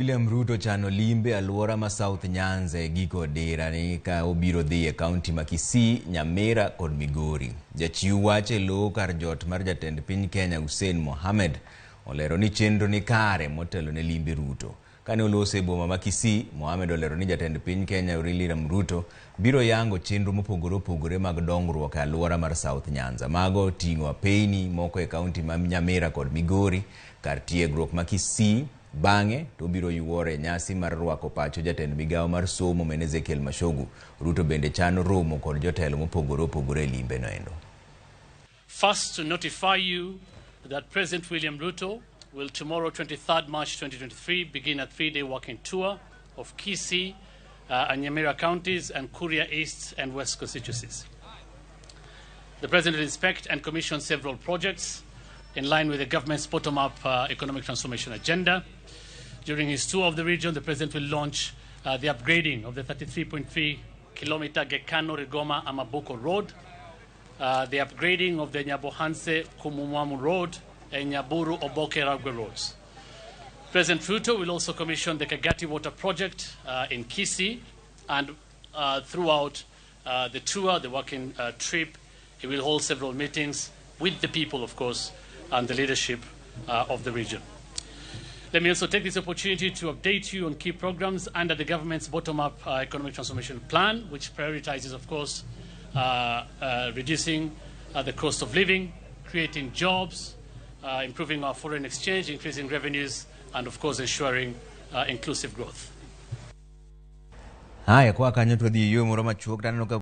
William Ruto chano limbe alwora ma South Nyanza e giko dira ni ka obiro dhi e kaunti ma Kisii, Nyamira kod Migori. Jachiw wach e lo kar jot mar jatend piny Kenya Hussein Mohamed olero ni chenro ni kare motelo ne limbe Ruto. Kane oloso e boma ma Kisii, Mohamed olero ni jatend piny Kenya William Ruto biro yango chenro mopogore opogore mag dongruok e alwora mar South Nyanza. Mago oting'o apeyni moko e kaunti ma Nyamira kod Migori, kar tiegruok ma Kisii, bang'e to obiro yuore e nyasi mar rwako pacho jatend migawo mar somo ma en Ezekiel Machogu. Ruto bende chano romo kod jotelo mopogore opogore e limbe noendo. First, to notify you that President William Ruto will tomorrow, 23rd March 2023, begin a 3-day working tour of Kisii and Nyamira counties and Kuria East and West constituencies. The President will inspect and commission several projects in line with the government's bottom-up economic transformation agenda. During his tour of the region, the President will launch the upgrading of the 33.3 kilometer Gekano Rigoma Amabuko Road, the upgrading of the Nyabohanse Kumumwamu Road, and Nyaburu Oboke Ragwe roads. President Ruto will also commission the Kagati Water Project in Kisii, and throughout the tour, the working trip, he will hold several meetings with the people, of course, and the leadership of the region. Let me also take this opportunity to update you on key programs under the government's bottom-up economic transformation plan, which prioritizes, of course, reducing the cost of living, creating jobs, improving our foreign exchange, increasing revenues, and of course ensuring inclusive growth. Haya, kwa kanyo to wadhi e yo moro machuok taneno ka